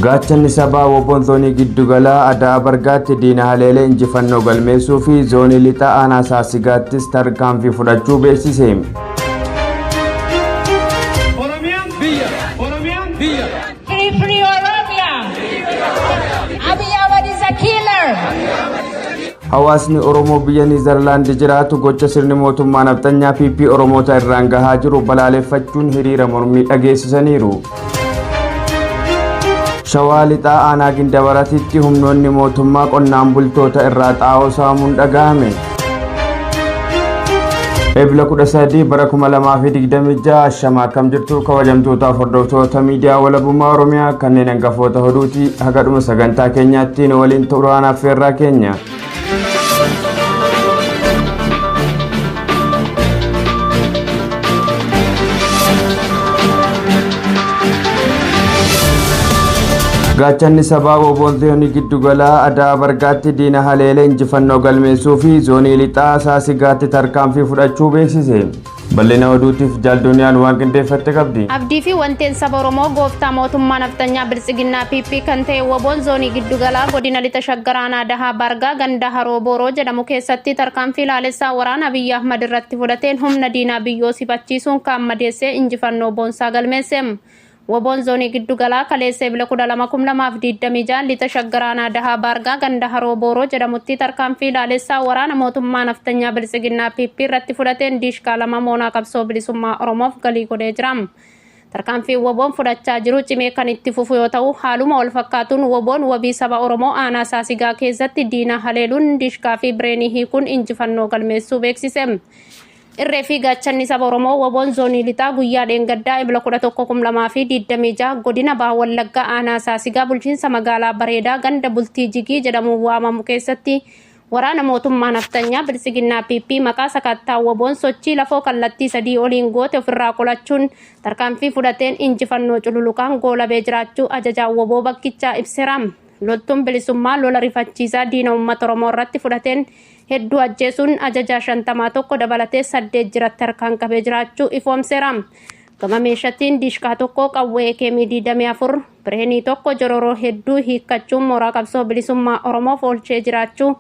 Gaachanni sabaa Woboon zoonii giddugalaa Ada'aa Bargaatti diina haleelee injifannoo galmeessuu fi zoonii lixaa aanaa Saasigaattis tarkaanfii fudhachuu beeksise. Oromiyaan biyya. Oromiyaan biyya. Free, free Oromia! Abiy Ahmed is a killer! Hawaasni Oromoo biyya Niizerlaandi jiraatu gocha sirni mootummaa nafxanyaa PP Oromoota irraan gahaa jiru balaaleffachuun hiriira mormii dhageessisaniiru. Shawaa Lixaa Aanaa Gindabaratitti humnoonni mootummaa qonnaan bultoota irraa xaa'oo saamuun dhagahame. Ebla 13 bara 2026 ashama akkam jirtu kabajamtootaaf hordoftoota miidiyaa walabummaa Oromiyaa kanneen hangafoota oduuti haga dhuma sagantaa keenyaatti nu waliin turaan affeerraa keenya. Gaachanni sabaa Woboon zoonii giddugalaa Ada'aa Bargaatti diina haleelee injifannoo galmeessuu fi zoonii lixaa Saasigaatti tarkaanfii fudhachuu beeksise. Bal'ina oduutiif Jaal Duniyaan waan qindeeffatte qabdi. Abdii fi wanteen saba Oromoo gooftaa mootummaa nafxanyaa Biltsiginnaa PP kan ta'e Woboon zoonii giddugalaa godina lixa Shaggar aanaa Adahaa Bargaa ganda Haroo Booroo jedhamu keessatti tarkaanfii laalessaa waraana Abiyyi Ahmad irratti fudhateen humna diinaa biyyoo sifachiisuun kaan madeessee injifannoo boonsaa galmeesse. Woboon zoonii giddu galaa kaleessa Ebla 12,2026 lixa Shaggar aanaa Daha Baargaa ganda Haroo Booroo jedhamutti tarkaanfii laalessaa waraana mootummaa naftanyaa Biltsiginnaa PP irratti fudhateen diishqaa 2 moonaa qabsoo bilisummaa Oromoof galii godhee jira. Tarkaanfiin Woboon fudhachaa jiru cimee kan itti fufu yoo ta'u, haaluma wal fakkaatuun Woboon wabii saba Oromoo aanaa Saasigaa keessatti diina haleeluun diishqaa fi bireenii hiikuun injifannoo galmeessuu beeksise. Irree fi gaachanni saba Oromoo Woboon zoonii lixaa guyyaa dheengaddaa Ebla 11,2026 godina Baha Wallaggaa aanaa Saasigaa bulchiinsa magaalaa Bareedaa ganda Bultii Jigii jedhamuun waamamu keessatti waraana mootummaa nafxanyaa Biltsiginnaa PP maqaa sakattaa Woboon sochii lafoo kallattii sadii oliin goote ofirraa qolachuun tarkaanfii fudhateen injifannoo cululuqaan goolabee jiraachuu ajajaan Woboo bakkichaa ibseera. Loltuun bilisummaa lola rifachiisaa diina uummata Oromoo irratti fudhateen hedduu ajjeesuun ajajaa shantamaa tokko dabalatee 8 jiratti harkaan qabee jiraachuu ifoomseera. Gama meeshatiin diishqaa tokko qawwee keemii 24 bireenii tokko jororoo hedduu hiikkachuun mooraa qabsoo bilisummaa Oromoof oolchee jiraachuu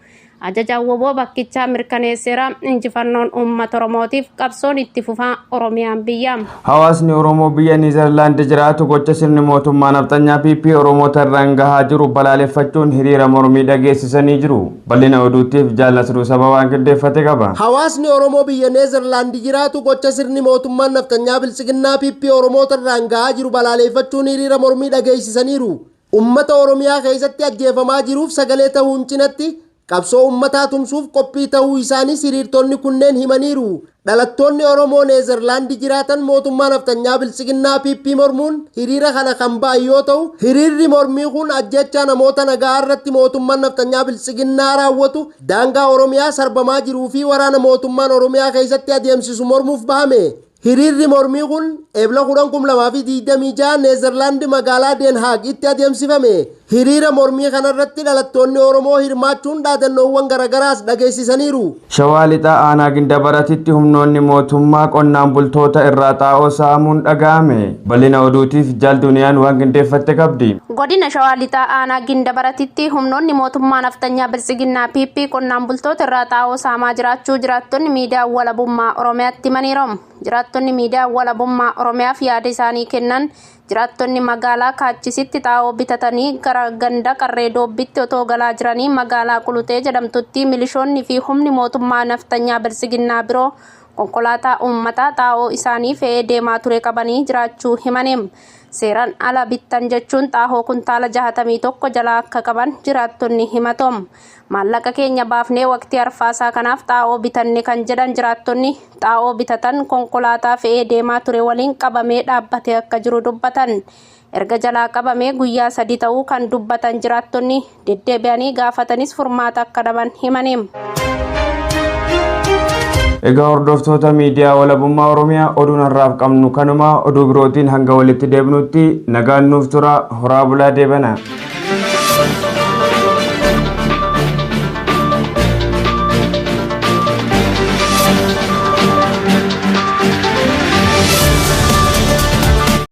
ajajaan Woboo bakkichaa mirkaneesseera. Injifannoon uummata Oromootiif qabsoon itti fufaa Oromiyaan biyya. Hawaasni Oromoo biyya Niizerlaand jiraatu gocha sirni mootummaa nafxanyaa PP Oromoota irraan gahaa jiru balaaleffachuun hiriira mormii dhageessisanii jiru. Bal'ina oduutiif Jaal Nasruu Saba waan qindeeffate qaba. Hawaasni Oromoo biyya Neezerlaand jiraatu gocha sirni mootummaan nafxanyaa Biltsiginnaa PP Oromoota irraan gahaa jiru balaaleeffachuun hiriira mormii dhageessisaniiru. Ummata Oromiyaa keessatti ajjeefamaa jiruuf sagalee tahuun cinatti qabsoo ummataa tumsuuf qophii tahuu isaaniis hiriirtonni kunneen himaniiru. Dhalattoonni Oromoo Neezerlaandi jiraatan mootummaa nafxanyaa Biltsiginnaa PP mormuun hiriira kana kan ba'an yoo ta'u, hiriirri mormii kun ajjeechaa namoota nagaa irratti mootummaan nafxanyaa Biltsiginnaa raawwatu, daangaa Oromiyaa sarbamaa jiruu fi waraana mootummaan Oromiyaa keessatti adeemsisu mormuuf bahame. Hiriirri mormii kun Ebla 10, 2026 Neezerlaand magaalaa Den Haag itti adeemsifame. Hiriira mormii kanarratti dhalattoonni Oromoo hirmaachuun dhaadannoowwan garagaraas dhageessisaniiru. Shawaa Lixaa Aanaa Gindabaratitti humnoonni mootummaa qonnaan bultoota irraa xaa'oo saamuun dhaga'ame. Bal'ina oduutiif Jaal Duniyaan waan qindeeffatte qabdi. Godina Shawaa Lixaa Aanaa Gindabaratitti humnoonni mootummaa nafxanyaa Biltsiginnaa PP qonnaan bultoota irraa xaa'oo saamaa jiraachuu jiraattonni miidiyaa walabummaa Oromiyaatti himaniiru. Jiraattonni miidiyaa walabummaa Oromiyaaf yaada isaanii kennan jiraattonni magaalaa Kaachisitti xaa'oo bitatanii gara ganda Qarree Doobbitti otoo galaa jiranii magaalaa Quluxee jedhamtutti milishoonni fi humni mootummaa nafxanyaa Biltsiginnaa biroo konkolaataa uummataa xaa'oo isaanii fe'ee deemaa ture qabanii jiraachuu himaniim. Seeraan ala bittan jechuun xaa'oo kuntaala 61 jalaa akka qaban jiraattonni himatoom. Maallaqa keenya baafnee waqtii arfaasaa kanaaf xaa'oo bitanne kan jedhan jiraattonni xaa'oo bitatan konkolaataa fe'ee deemaa ture waliin qabamee dhaabbatee akka jiru dubbatan. Erga jalaa qabamee guyyaa 3 ta'uu kan dubbatan jiraattonni deddeebi'anii gaafatanis furmaata akka dhaban himaniim. Egaa hordoftoota miidiyaa walabummaa Oromiyaa oduun har'aaf qabnu kanuma oduu birootiin hanga walitti deebinutti nagaan nuuf tura horaa bulaa deebana.